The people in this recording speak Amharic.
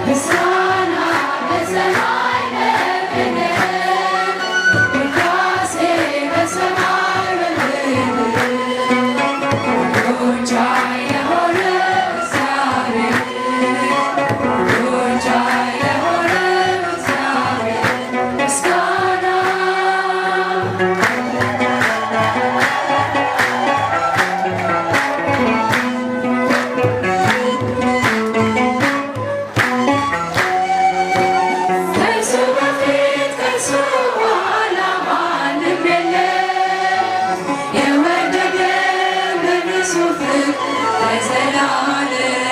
ምስጋና በሰማይ በምድር፣ ውዳሴ በሰማይ በምድር፣ ሁሉን ቻይ ለሆነ እግዚአብሔር፣ ሁሉን ቻይ ለሆነ እግዚአብሔር ምስጋና። ከእርሱ በፊት ከእርሱ በኋላ ማንም የለም፣ የወደደን በንጹህ ፍቅር ለዘላለም።